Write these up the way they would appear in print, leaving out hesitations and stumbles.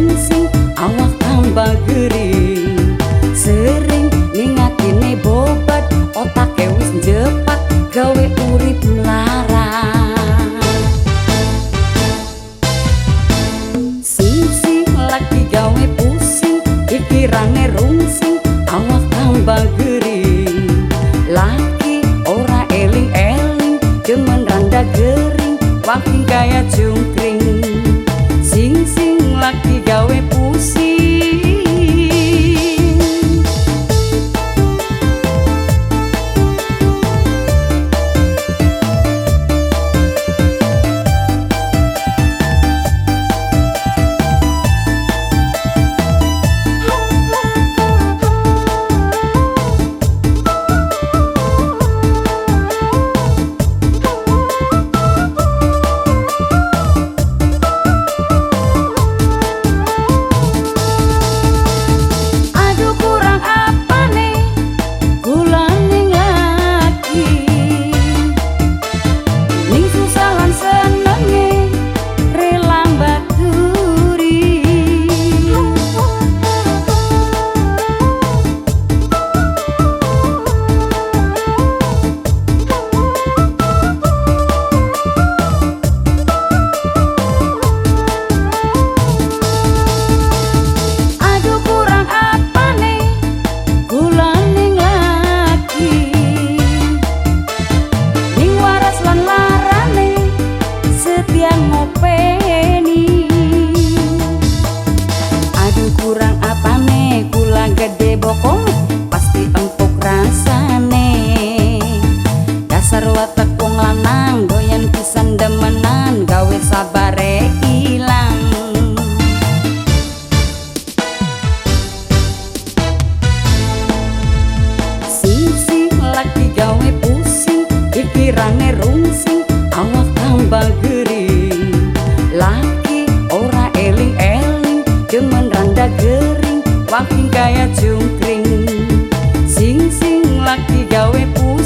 rungsing, awak tambah gering. Sering ningatine bobat, otake wis njepat, gawe urip melarat. Sing-sing lagi gawe pusing, pikirane rungsing, awak tambah gering. Laki ora eling-eling, demen randa gering, wangking kaya jungkring. Sing-sing lagi gawe pusing. Aduh kurang apane, kula gede bokong pasti empuk rasane. Dasar watek wong lanang doyan pisan demenan, gawe sabare ilang. Sing-sing lagi gawe pusing, pikirane rungsing, awak tambah gering. Laki ora eling-eling, demen randa gering, wangking kaya jungkring. Sing-sing lagi gawe pusing.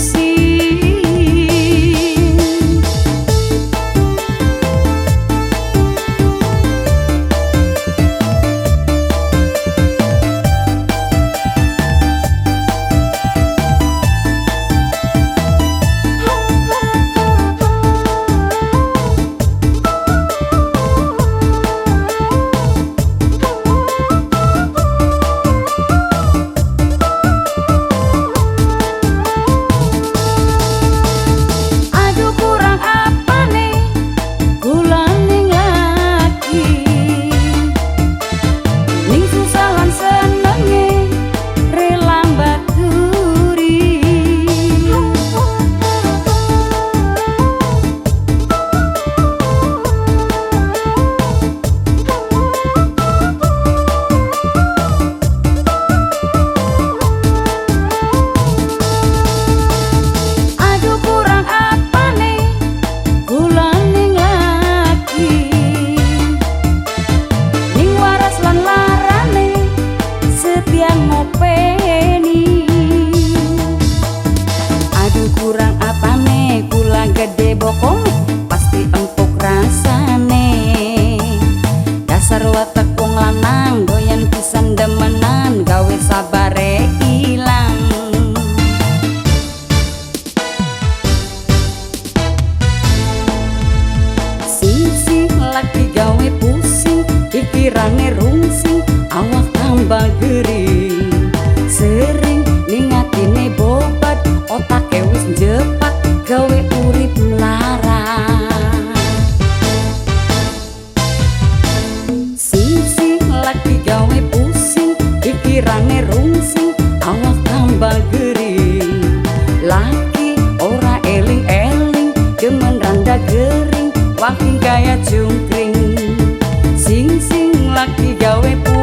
Aduh kurang apane, kula gede bokong pasti empuk rasane. Dasar watek wong lanang doyan pisan demenan, gawe sabare ilang. Sing-sing lagi gawe pusing, pikirane rungsing, awak tambah gering. Sering ningatine bobat, otake wis njepat, gawe urip melarat. Sing-sing lagi gawe pusing, pikirane rungsing, awak tambah gering. Laki ora eling-eling, demen randa gering, wangking kaya jungkring. Sing-sing lagi gawe pusing.